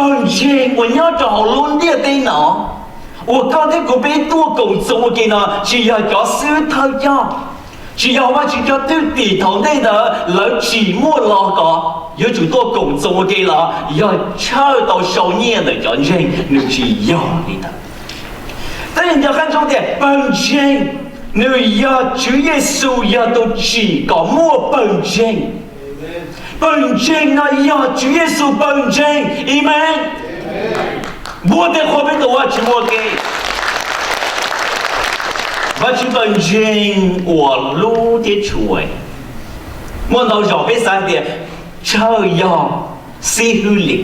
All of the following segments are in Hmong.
Pawg ntseeg uas nyob rau hauv lub ntiaj teb no, uas koj thiab kuv peb tuaj koom txoos ua ke no, tsis yog cov xib hwb thawj coj, tsis yog Vajtswv cov thwj tim thaum ntej ntawd lawv tsim muaj los kom yuav tsum tuaj koom txoos ua ke los yog tshawj tau sau nyiaj ntawm cov ntseeg, nws tsis yog li ntawd. Tab sis nco qab ntsoov tias pawg ntseeg, nws yog Tswv Yexus yog tus tsim kom muaj pawg ntseeg. Pawg ntseeg no yog Tswv Yexus pawg ntseeg. Amees. Npuaj tej qhua peb tus Vajtswv ua ke. Vajtswv pawg ntseeg uas hlub thiab tshua. Muaj ntau zaus peb xav tias Tshawj yog xib hwb li,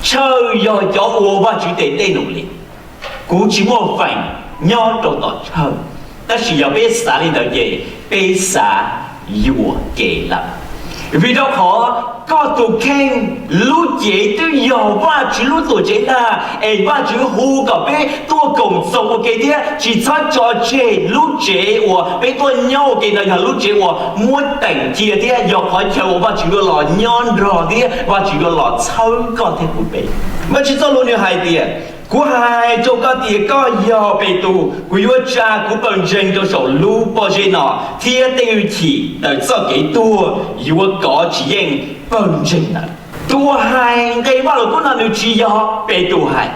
Tshawj yog cov ua Vajtswv tes dej num li, kuv tsis muaj feem nyob rau tom Tshawj. Tab sis yog peb xav li ntawd ces peb xav yuam kev lawm, vim rau qhov koj tus kheej lub cev twb yog Vajtswv lub tuam tsev ntag, es Vajtswv hu kom peb tuaj koom txoos ua ke thiab tsis txhob tso tseg lub tsev uas peb tuaj nyob ua ke no yog lub tsev uas muab teem cia thiab yog qhov chaw uas Vajtswv yuav los nyob nrog thiab Vajtswv yuav los txhawb koj thiab kuv peb. Vajtswv txoj lus nws hais tias, kuv hais rau koj tias koj yog Petus, kuv yuav tsa kuv pawg ntseeg rau saum lub pob zeb no, thiab tej hwj chim ntawm txoj kev tuag yuav kov tsis yeej pawg ntseeg ntawd. Tus uas hais nqe Vajluskub no nws tsis yog Petus hais,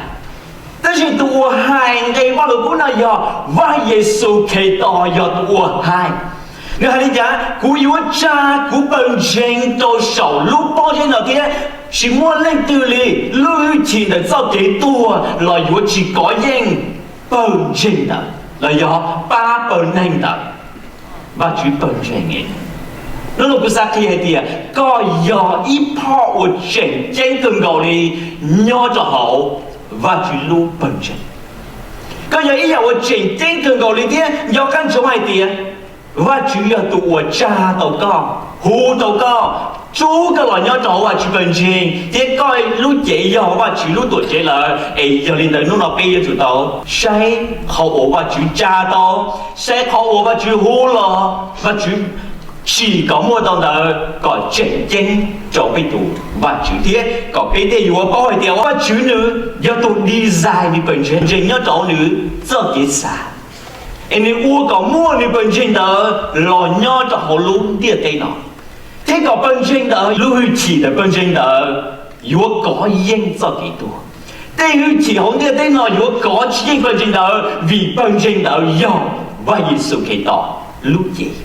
tab sis tus uas hais nqe Vajluskub no yog Vaj Yexus Khetos yog tus uas hais. Nws hais li cas? Kuv yuav tsa kuv pawg ntseeg rau saum lub pob zeb no thiab tsis muaj leej twg li lub hwj chim ntawm txoj kev tuag los yuav tsis kov yeej pawg ntseeg ntawd los yog pab pawg neeg ntawd. Vajtswv pawg ntseeg, hnub no kuv xav qhia hais tias koj yog ib phoj uas tseem ceeb kawg nkaus li nyob rau hauv Vajtswv lub pawg ntseeg. Koj yog ib yam uas tseem ceeb kawg nkaus li thiab nco qab ntsoov hais tias Vajtswv yog tus uas tsa tau koj, hu tau koj, rub koj los nyob rau hauv Vajtswv pawg ntseeg thiab koj lub cev yog Vajtswv lub tuam tsev lawm. Es yog li ntawd hnub no peb yuav tsum tau saib qhov uas Vajtswv tsa tau, saib qhov uas Vajtswv hu los Vajtswv tsim kom muaj tau ntawd kom tseem ceeb rau peb tus Vajtswv thiab kom peb thiaj yuav paub hais tias Vajtswv nws yog tus design nws pawg ntseeg nyob rau hauv nws txoj kev xav, es nws ua kom muaj nws pawg ntseeg ntawd los nyob rau hauv lub ntiaj teb no, thiab kom pawg ntseeg ntawd lub hwj chim ntawm pawg ntseeg ntawd yuav kov yeej txoj kev tuag. Tej hwj chim hauv ntiaj teb no yuav kov tsis yeej pawg ntseeg ntawd vim pawg ntseeg ntawd yog Vaj Yexus Khetos lub cev.